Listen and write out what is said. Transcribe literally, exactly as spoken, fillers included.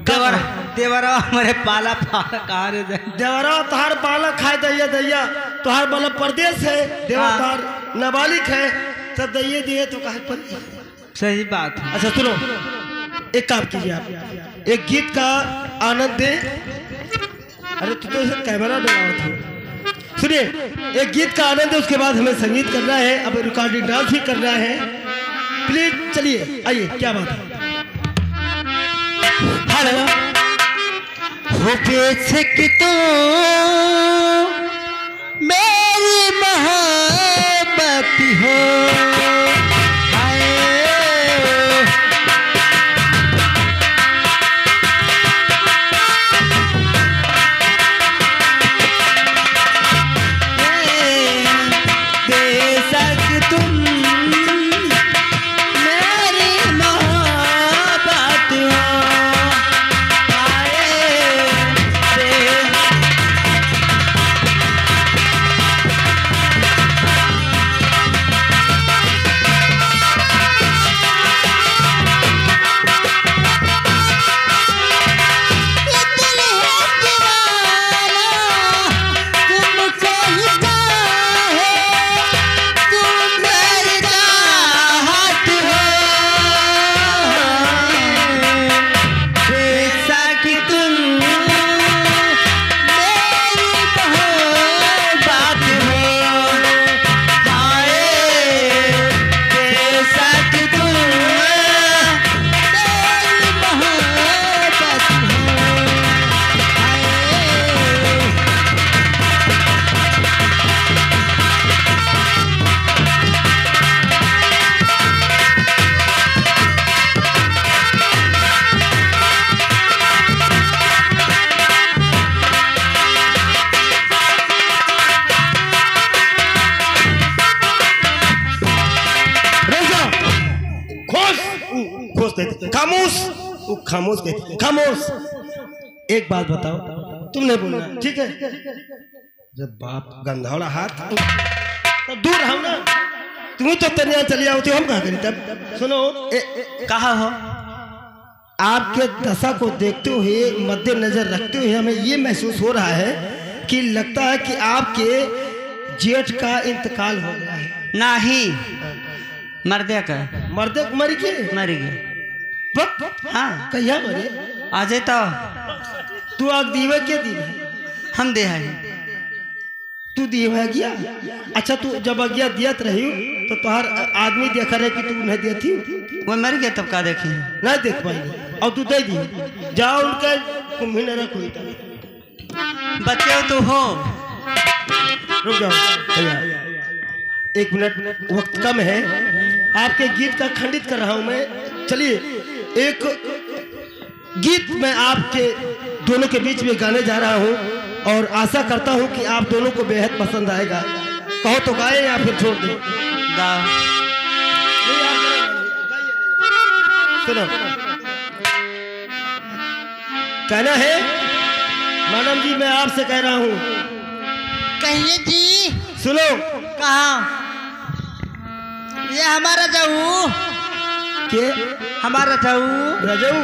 देवर, देवरवा हमरे पाला, पाला कहाँ रे जाए? देवरवा तोहार पाला खाए दैया, दैया, तोहार वाला परदेस है, देवर हाँ। तोहार नाबालिग है, तब दैये दिए तो काहे पर? सही बात है। अच्छा सुनो, एक काम कीजिए आप, एक गीत का आनंद दे। अरे तू तो इसे कैमरा डरावत हो। सुनिए, एक गीत का आनंद है, उसके बाद हमें संगीत करना है, अब recording dance भी करना है। Please चलिए, आइए, क्या बात है। हेलो। हो बेशक तू मेरी मोहब्बत हो। हाय। बेशक तुम मेरी मोहब्बत हो। हाय। रुक जाओ। खोस, उ, खोस कहते, खामोश, उ, खामोश कहते, खामोश। एक बात बताओ, तुम नहीं बोलना, ठीक है? जब बाप गंधौड़ा हाथ, तो दूर रहो ना। तुम तो तनिया चली आओ, तो हम कहाँ करी तब? सुनो, ए, ए, ए, कहा हो? आपके दशा को देखते हुए, मद्देनजर रखते हुए हमें ये महसूस हो रहा है कि लगता है कि आपके जेठ का इंतकाल हो गया है। नहीं, मर्दे का। मर्दे मर गए? मर गए। बक? हाँ। कहिया मरे? आजे तो। तू आग दीवे के दिन है? हम दे है। तू दिए आज्ञा? अच्छा, तू जब आज्ञा दियत रही, तो तोहार आदमी देखा रहे कि तू उन्हें दियत ही? वो मर गया, तब का देखी? ना देख पाई। और तू दे दी। जाओ, उनका कुंभी न रखो इधर। बच्चे हो तो हो। रुक जाओ भैया, एक मिनट, वक्त कम है। आपके गीत का खंडित कर रहा हूँ मैं। चलिए, एक गीत मैं आपके दोनों के बीच में गाने जा रहा हूँ और आशा करता हूँ कि आप दोनों को बेहद पसंद आएगा। कहो तो गाए या फिर छोड़ दे। गाओ। सुनो, कहना है, मैडम जी, मैं आपसे कह रहा हूँ। कहिए जी। सुनो। कहा? ये हमारा जाऊ। के? हमारा जाऊ। रजऊ।